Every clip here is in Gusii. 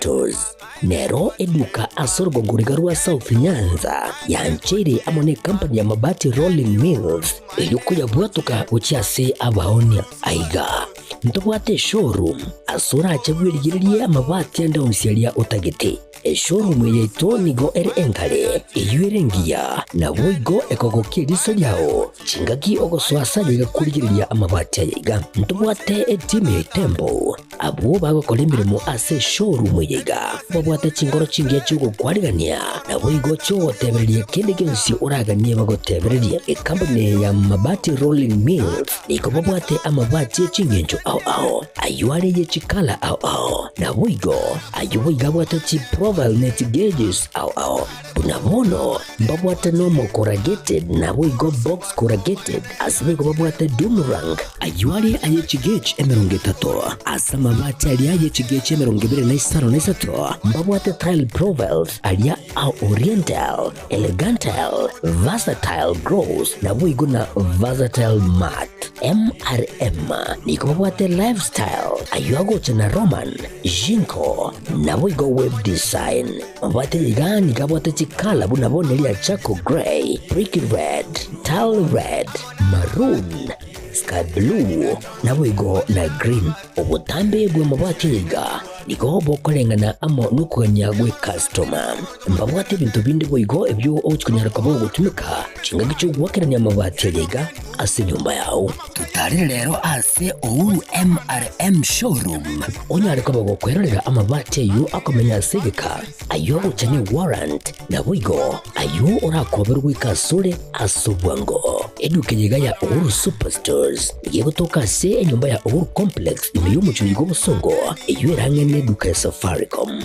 Superstores nero eduka ase orogongo riga rwa South Nyanza yancheire amo ne company ya Mabati Rolling Mills eyio koyabwatoka gochia ase abaonia. Aiga ntobwate eshowroom ase orache bwerigererie amabati ande onsi aria otagete. Eshowroom eye yaito nigo ere engare, eyio ere engiya, naboigo ekogokia eriso riao chingaki ogosoa ase aye iga korigereria amabati aya iga. Ntobwate etimu ya Itembo, abwo bagokora emeremo ase eshowroom eye iga, babwate chinkoro chingiya chi'ogokwarigania, naboigo chi'ogotebereria kende gionsi oraganie bagotebererie. Ekampuni eye ya Mabati Rolling Mills nigo babwate amabati e chingencho ao ao, ayio are ye chikala ao ao, naboigo Ayio boigo abwate chiprofile ne chigeges ao ao. Buna bono mbabwate normal corrugated naboigo box corrugated ase boigo babwate doom rank. Ayio are aye chigauge 30 ase amabati aria aye chigauge 23 na mbabwate tile profiles aria a oriental, elegantal, versatile gloss naboigo na versatile matte. MRM nigo babwate lifestyle ayio agocha na Roman, Jinko, naboigo web design. Mabwate iga nigo abwate chikala buna bono eria charcoal grey, brick red, tile red, maroon, sky blue, naboigo na green. Obotambe bw'amabwate iga nigo bokoreng'ana amo nokogania gw'ekastoma. Mbabwate ebinto binde boigo ebio ogochia konyara koba ogotumeka chingaki chi'ogoakerania amabati aya iga ase enyomba yao. Totarere rero ase Uhuru MRM Showroom onyare koba gokwerorera amabati ayio akomenya ase egeka, ayio agocha ne warrant, naboigo ayio orakoberwe goika asore ase obwango. Eduka eye iga ya Uhuru Superstores nigo egotoka ase enyomba ya Uhuru Complex ime y'omochie oyo bw'obosongo, eyio ere ang'e neduka ya Safaricom.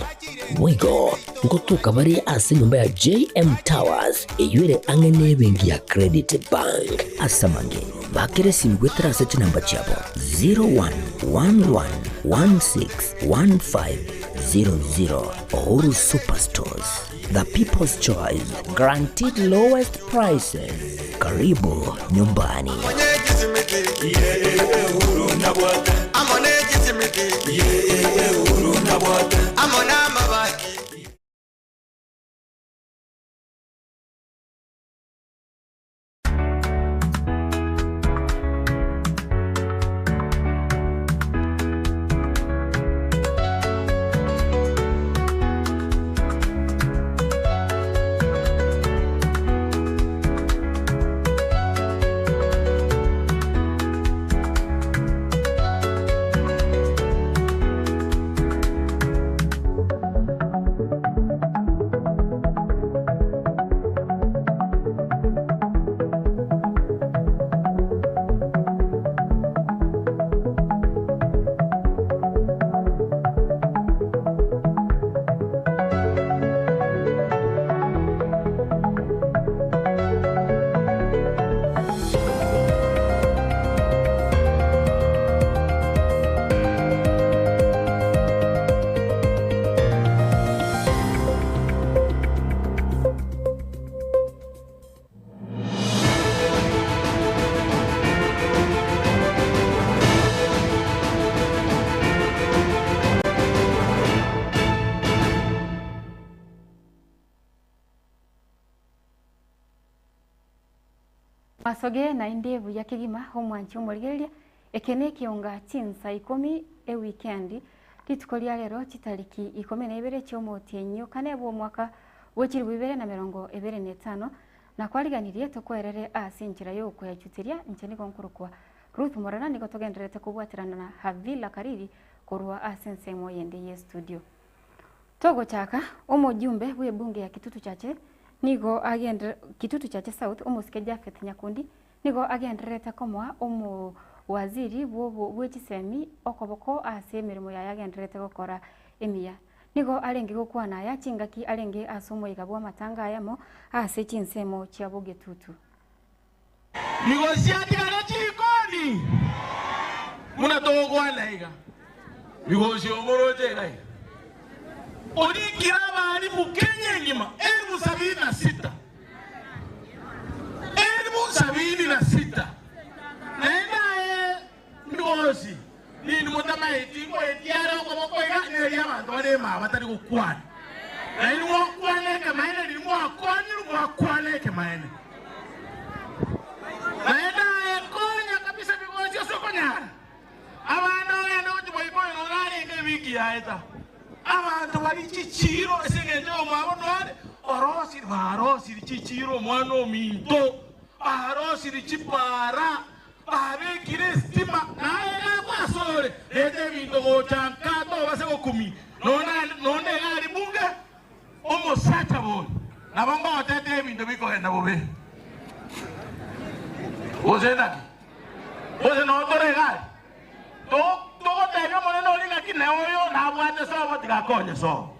Boigo ngotoka bare ase enyomba ya JM Towers eyio ere ang'e nebenki ya Credit Bank. Ase amange, bakera esimi goetera ase chinamba chiabo 0111161500. Uhuru Superstores, the people's choice, guaranteed lowest prices. Karibu nyumbani. Masoge naende buya kegima omwanchi omorigereria, eke nekeonga chinsa ikomi ewikendi, rituko ria rero chitariki 12 chiomotienyi okane bw'omwaka bwe 2025, Nakwariganirie tokwerere ase enchera y'okoyachuteria, inche nigo nkorokwa Ruth Morana, nigo togendererete kobwaterana na Havila Kariri korwa ase ensemo yende y'estudio. Togochaka, omojumbe bw'ebunge ya Kitutu Chache nigo agenderere Kitutu Chache South, omosike Japheth Nyakundi nigo agendererete komoa omowaziri bw'obo bw'echisemi okoboko ase emeremo yaye agendererete gokora emiya. Nigo arenge gokwana aya chingaki arenge ase omoyega bw'amatanga ayamo ase chinsemo chia bogetutu. Nigo chiatigara chikoni buna togokwana iga, Migosi omoroche iga iga, orikire abalimu Kenya engima elifu sabini na sita, elifu sabini na sita, naende aye Migosi nindi motamaeti ngoetia are okoba. koboko iga neri abanto bare ime batari gokwana. Nainwe mokwane ekemaene riria mwakwanirwe, mwakwana ekemaene. Naende aye konya kabisa bigochi ase okonyara. Abande ogende gochia boiboyo nonya narenge ewiki yaeta. Abanto baria chichiiro ase engencho y'omwabo nore orosire, barosirie chichiiro omwana ominto, barosirie chipaara, babekire esitima, naye iga kwasore, reta ebinto gocha nka tobase gokumia. Nonde iga aria bunge, omosacha bori, nabo ngogoteta ebinto bikogenda bobe. Gose naki? Gose noo tore iga aria? Togotebia Omonene oria ng'aki ne oyo nabwate sobo tiga akonye sobo.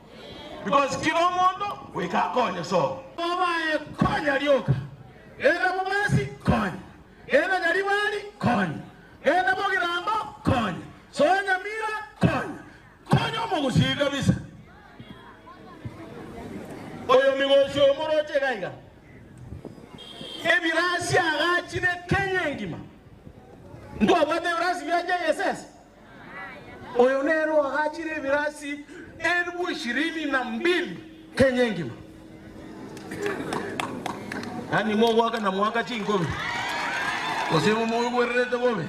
Because kera omonto goika akonye sobo. Obae konya rioka. Genda Bobasi konya. Genda Nyaribari konya. Genda Bogirango konya. Soa Nyamira konya. Konya omogusii kabisa. Oyo migosi oyo moroche iga iga. Ebirasi agachire Kenya engima. Ntwabwate ebirasi bia JSS? Oyo nere oagachire ebirasi elfu ishirini na mbili Kenya engima. Yaani mogoaka na moaka chinkobi gose moigwererete bobe.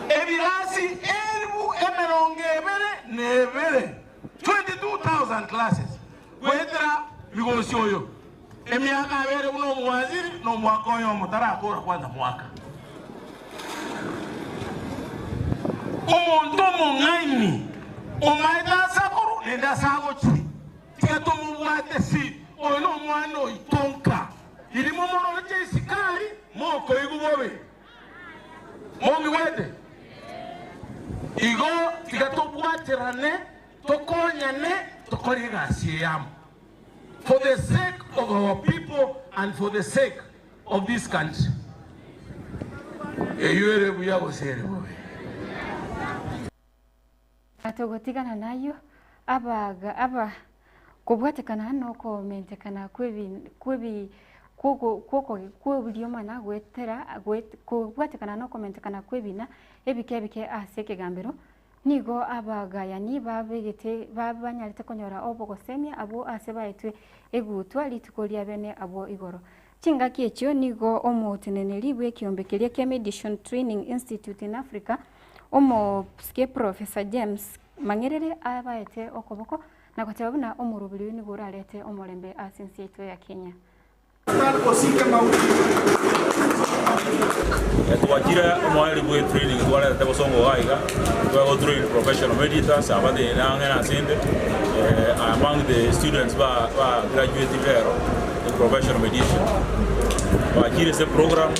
Ebirasi elfu emerongo ebere na ebere, 22,000 classes, goetera migosi oyo. Emiaka abere buna omowaziri, na omwaka oyomo tarakora kwanza mwaka. Omonto omong'aini omaete ase akorwa naende ase agochia, tiga tomobwate si, oyo nomwana oito nka. Riria momoroche isikari, mokoigwa bobe. Mong'igwete? Igo tiga tobwaterane, tokonyane, tokore egasi eye amo. For the sake of our people and for the sake of this country. Eyio ere buya gose ere bobe? Togotigana nayio, abaga aba kobwatekana nokomentekana kwebi kwebi kwoko kwoko kw'oboriomana goetera goet kobwatekana nokomentekana kw'ebina ebike ebike ase ekegambero, Nigo abagayani babegete banyarete konyora obogosemia abwo ase baetwe egutwa rituko ria bene abwo igoro. Chingaki echio nigo omoteneneri bw'ekiombe keria kia Mediation Training Institute in Africa, Omosike Professor James Mang'erere abaete okoboko na goteba buna omoroberi oyo nigo orarete omorembe ase ense yaito ya Kenya. Twachire omoerio bwe training twarete bosongo iga iga, twego train professional mediators abateene ang'e na asende among the students ba ba graduate rero in professional mediation. Twachire ase program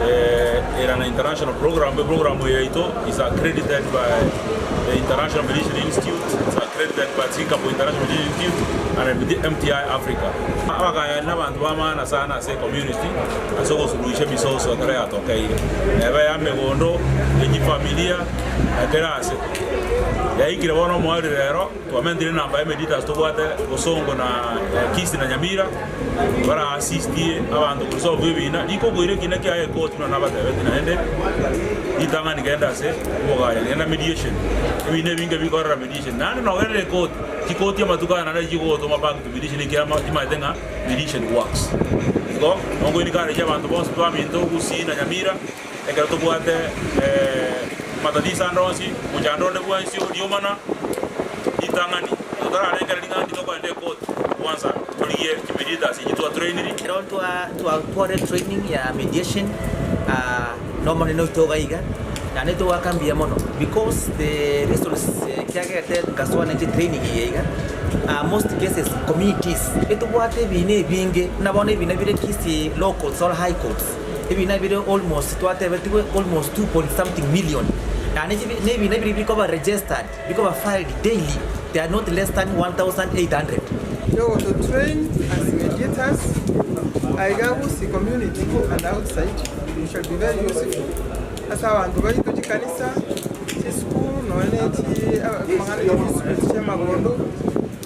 ere an international program, eprogram eye yaito is accredited by the International Mediation Institute, it's accredited by Singapore International Mediation Institute and MTI Africa. Abagayani nabanto b'amaana sana ase ecommunity ase ogosuluhisha emisoso ekero yatokeire, ebe y'emegondo, echifamilia, na kera ase. Yaikire bono omoerio rero, twamentire enamba y'emediators tobwate Bosongo na Kisii na Nyamira, bara assistie abanto koresolve ebina, rikokoira ekina kiaye ekoti buna nabatebetie naende, ritang'ani genda ase obogayani, genda mediation, ebina ebinge bikorera mediation, naende nogerere ekoti. Chikoti amatuko aya naende chigotoma back to mediation ekiagera chimaete ng'a mediation works. Igo nongo encourage abanto bonsi baminto Gusii na Nyamira ekero tobwate matatizo ande onsi, mochando onde bwensi oriomana ritang'ani totararengereria ng'a nki tokoenda ekoti kwanza torigie chimediators echi twatrainiri. Ekero twatwarire training ya mediation nomonene oito iga iga, naende togoaka mbuya mono because the reasons kiagerete nkasoa nainche training eye iga, most cases communities etobwate ebina ebinge buna bono ebina bire Kisii law courts or high courts, ebina bire almost twatebetigwe almost two point something million, naende chibi na ebina biria bikoba registered bikoba filed daily they are not less than 1800. Togoto train as mediators aiga Gusii community and outside we shall be very useful ase abanto baito chikanisa, chisukuru nonya ne chi amang'ana ya dispute chiamagondo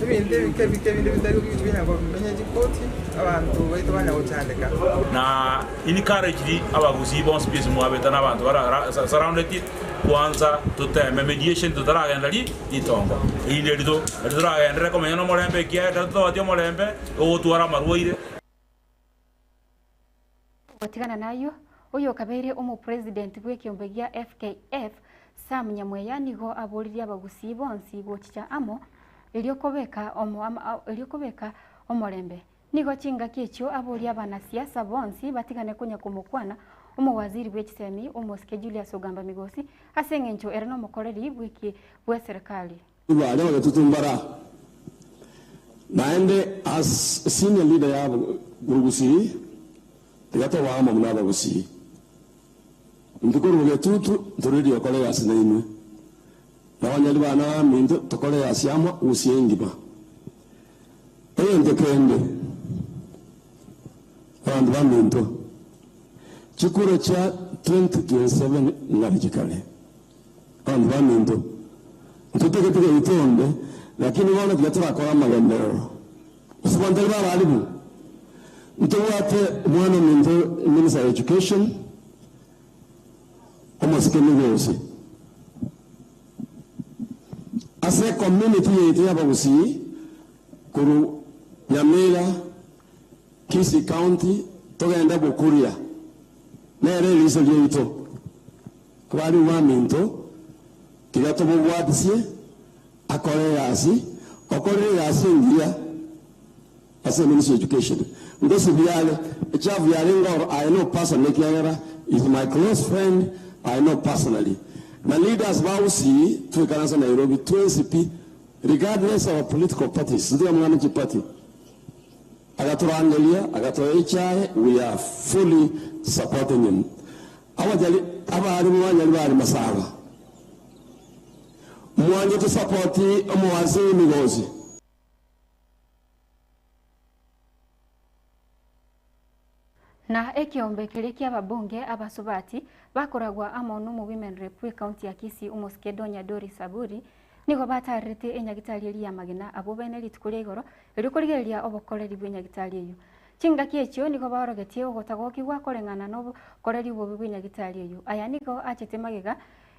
ebinto ebike ebike ebinde bitari binya komenya chikoti abanto baito banya gochandeka. Na encourage abagusii bonsi pi ase mwabete na abanto bara surrounded. Kwanza toteme mediation totaragenda ri ritongo, erinde rito eri toragenderere komenya nomorembe ekiagera ekero totabwati omorembe, togotwara amarwaire. Gotigana nayio, oyokabeire omopresident bw'ekeombe gia FKF, Sam Nyamweya nigo aboririe abagusii bonsi gochicha amo erio kobeka erio kobeka omorembe. Nigo chingaki echio aborie abanasiasa bonsi batigane konya komokwana omowaziri bw'echisemi omosike Julius Ogamba Migosi ase engencho ere nomokoreri bw'eserekari. Baria bagatutumbara, naende as senior leader ya Gusii, tiga tobe amo buna Abagusii. Intwe korwa bogetutu ntoririe gokora egasi nainwe, na abanyari bane abaminto tokore egasi amo Gusii engima. Egento kende, abanto baminto, chikura chia 2027 ng'are chikare. Abanto baminto, ntotagete goita onde, lakini bono tiga torakore amagenderero. Gose bono tari bararibu? Ntobwate omwana ominto Minister of Education, omosike Migosi. Ase ecommunity yaito y'Abagusii korwa Nyamira, Kisii County togende Bokuria, nere eriso riaito. Abarimu baminto, tiga tobobwatisie akore egasi, okorire egasi engiya ase Ministry of Education. Ngosibia are, echafu yarenge oro I know personally ekiagera he is my close friend, I know personally. Na leaders ba Gusii twekaranse Nairobi twensi pi regardless of our political parties, ntiga mang'ana chiparty. Agatorangeria agatoa echae, we are fully supporting him. Abachari abarimu banyari bare masaaba. Mwanche tosapoti omowansi bw'emigosi. Na ekeombe keria ki'ababunge abasubati bakoragwa amo n'omowomen rep bw'ecounty ya Kisii omosike Donya Doris Aburi nigo batarerete enyagitari eria y'amagena abwo bene rituko ria igoro erio korigereria obokoreri bw'enyagitari eyio. Chingaki echio nigo baorogetie ogotagokigwa koreng'ana nobokoreri obobe bw'enyagitari eyio. Aya nigo achete magega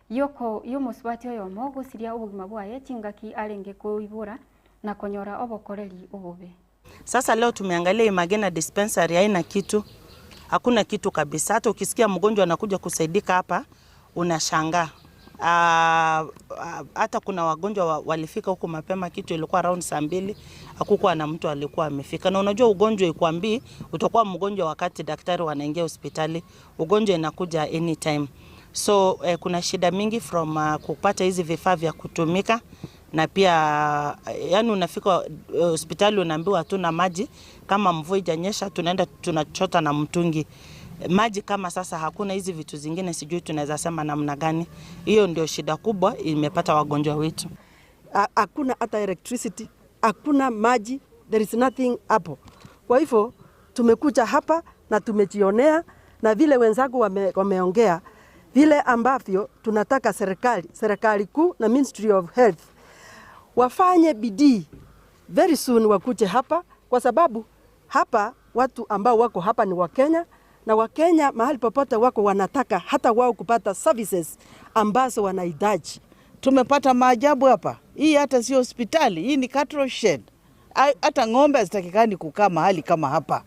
y'oko y'omosubati oyomo gosiria obogima bwaye chingaki arenge koibora na konyora obokoreri obobe. Sasa leo tumeangalia hii Magena dispensary haina kitu, hakuna kitu kabisa. Hata ukisikia mgonjwa anakuja kusaidika hapa unashangaa. Hata kuna wagonjwa walifika huku mapema, kitu ilikuwa around saa mbili, hakukuwa na mtu alikuwa amefika. Na unajua ugonjwa ikwambii utakuwa mgonjwa wakati daktari wanaingia hospitali, ugonjwa inakuja anytime. So eh, kuna shida mingi from kupata hizi vifaa vya kutumika na pia yani unafika hospitali unaambiwa hatuna maji, kama mvua ijanyesha tunaenda tunachota na mtungi maji. Kama sasa hakuna hizi vitu zingine, sijui tunaweza sema namna gani. Hiyo ndio shida kubwa imepata wagonjwa wetu. Hakuna hata electricity, hakuna maji, there is nothing hapo. Kwa hivyo tumekuja hapa na tumejionea na vile wenzangu wame, wameongea vile ambavyo tunataka serikali serikali kuu na Ministry of Health wafanye bidii very soon wakuje hapa, kwa sababu hapa watu ambao wako hapa ni Wakenya na Wakenya mahali popote wako wanataka hata wao kupata services ambazo wanahitaji. Tumepata maajabu hapa. Hii hata sio hospitali, hii ni cattle shed. Hata ng'ombe hazitakikani kukaa mahali kama hapa.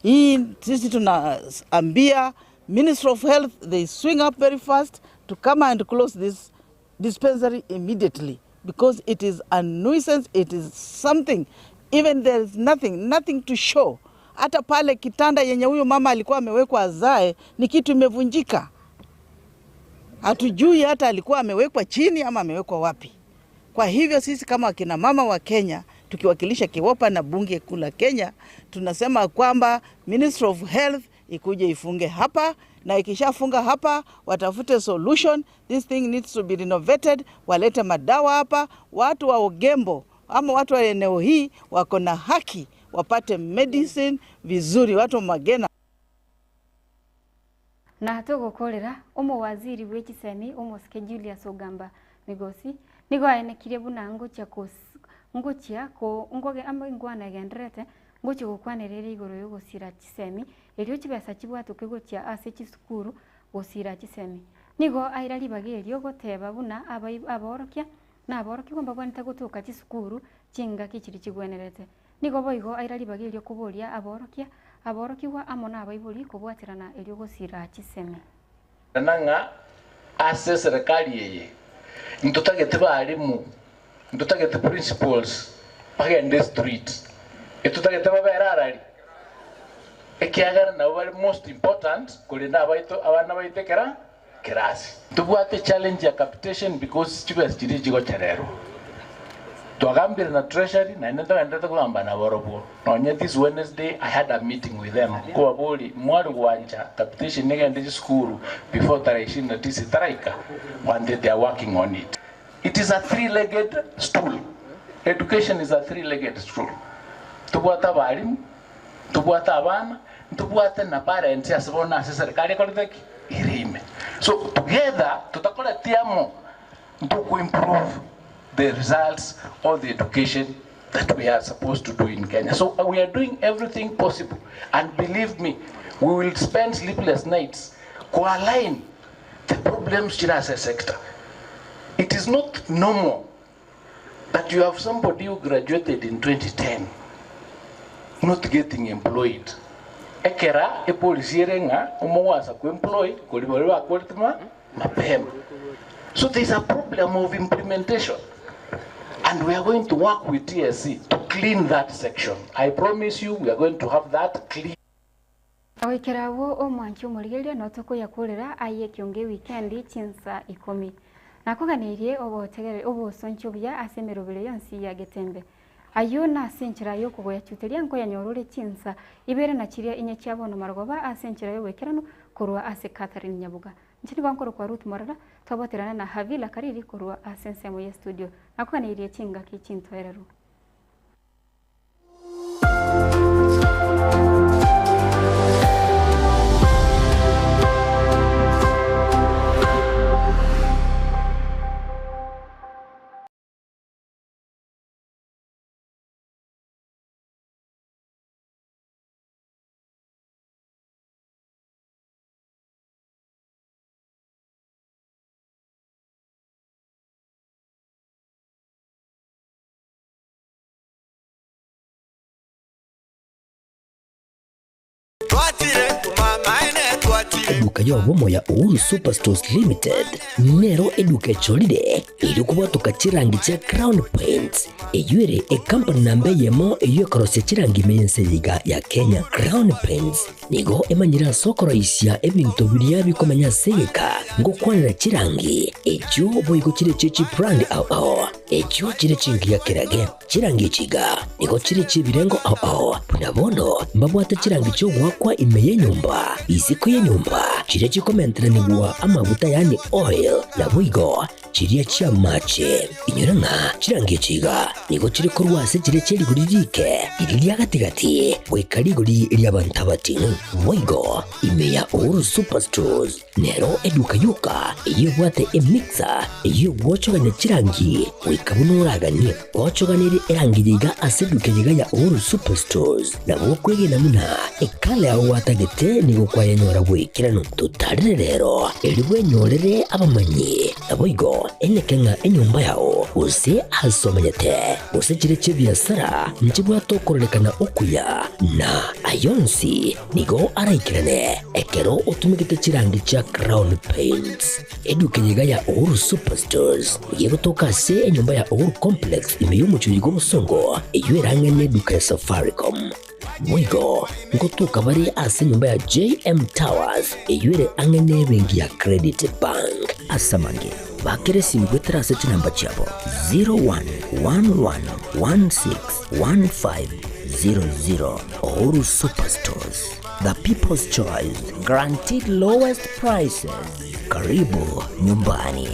Hii sisi tunaambia Ministry of Health they swing up very fast to come and close this dispensary immediately because it is a nuisance, it is something even there is nothing, nothing to show. Hata pale kitanda yenye huyu mama alikuwa amewekwa azae ni kitu imevunjika. Hatujui hata alikuwa amewekwa chini ama amewekwa wapi. Kwa hivyo sisi kama akina mama wa Kenya tukiwakilisha KEWOPA na bunge kuu la Kenya tunasema kwamba Ministry of Health ikuje ifunge hapa, na ikishafunga hapa watafute solution. This thing needs to be renovated, walete madawa hapa. Watu wa Ogembo ama watu wa eneo hii wako na haki wapate medicine vizuri, watu wa Magena. Na tugukurira omowaziri bw'echisemi omosike Julius Ogamba Migosi nigo aenekirie buna ngochia ngochia ko ngoge ama ingwana egenderete ngochia gokwanereria igoro yogosira chisemi erio chibesa chibwatoke gochia ase chisukuru gosira chisemi. Nigo aira ribaga erio goteba buna abaorokia na aborokigwa mbabwenerete gotoka chisukuru chingaki chiria chigwenerete. Nigo boigo aira ribaga erio koboria aborokia, aborokigwa amo nabaibori kobwaterana erio gosira chisemi. Na ng'a ase eserekari eye ntotagete barimu, ntotagete principals bagende street, etotagete babere arari, ekiagera nabo bare most important korenda abaito abana baito ekera kerasi. Ntobwate echallenge ya capitation because chibesa chiria chigochererwa. Twagambire na treasury naende ntogenderete kogamba naborobwo. Nonye this Wednesday I had a meeting with them nkobaboria mwari gwancha capitation egende chisukuru before tarehe ishirini na tisa etaraika bwanche they are working on it. It is a three legged stool. Education is a three legged stool. Tobwate abalimu, ntobwate abana, ntobwate na parents ase bono ase eserikari ekorete ki? Ere ime. So together totakoreti amo ntoko improve the results of the education that we are supposed to do in Kenya. So we are doing everything possible and believe me we will spend sleepless nights ko align the problems chire ase sector. It is not normal that you have somebody who graduated in 2010 not getting employed ekera epolicy ere ng'a omogwasa ko employ kori baria bakorete ma mapema. So there is a problem of implementation and we are going to work with TSC to clean that section. I promise you we are going to have that clean. Goikera abwo omwanchi omorigereria notokoyakorera aye ekiongo ewikendi chinsa ikomi. Nakoganeirie obotegereri obosonchi obuya ase emerobero yonsi ya Getembe. Ayio nase enchera y'okogoyachuteria nkoyanyora ore chinsa ibere na chiria inye chia bono marogoba ase enchera y'oboikeranu korwa ase Catherine Nyabuga. Inche nigo nkorokwa Ruth Morara, twaboterana na Havila Kariri korwa ase ensemo ye studio. Nakoganeirie chingaki chintoereru. Eduka y'obomo ya Uhuru Superstores Limited nero eduka echorire erio kobwatoka chirangi chia Crown Paints eyio ere ekampani namba eyemo eyio ekorosia chirangi ime y'ense eye iga ya Kenya. Crown Paints Nigo emanyire ase okoroisia ebinto biria bikomenya ase egeka, ngokwanera chirangi, echio boigo chire echie chibrand ao ao, echio chire chingiya kerage. Chirangi echi iga nigo chire echi'ebirengo ao ao, buna bono mbabwate chirangi chi'ogoakwa ime y'enyomba, isiko y'enyomba, chiria chikomenteranigwa amaguta yaani oil, naboigo Chiria chi'amache. Inyora ng'a chirangi echi iga nigo chire korwa ase chiria chie rigori riike, riria ria gati-gati, goika rigori ri'abanto abating'u. Boigo ime ya Uhuru Superstores nero eduka yoka eyio ebwate emixer eyio egwochogania chirangi goika buna oraganie. Gochoganerie erangi eye iga ase eduka eye iga ya Uhuru Superstores nabo okwegena buna ekala yao gwatagete nigo kwayenyora bw'ekeranu. Totarere rero erio bwenyorere abamanyi, naboigo eneke ng'a enyomba yao gose aase omenyete, gose chire chi'ebiasara nchibwate okororekana okuya, na ayonsi nigo araikerane ekero otumegete chirangi chia Crown Paints. Eduka eye iga ya Uhuru Superstores nigo egotoka ase enyomba ya Uhuru Complex ime y'omochie oyo bw'obosongo, eyio erang'ane eduka ya Safaricom. Boigo ngotoka bare ase enyomba ya JM Towers eyio ere ang'e n'ebenki ya Credit Bank. Ase amange, bakera esimi goetera ase chinamba chiabo 0111161500. Uhuru Superstores, the people's choice, guaranteed lowest prices. Karibu nyumbani.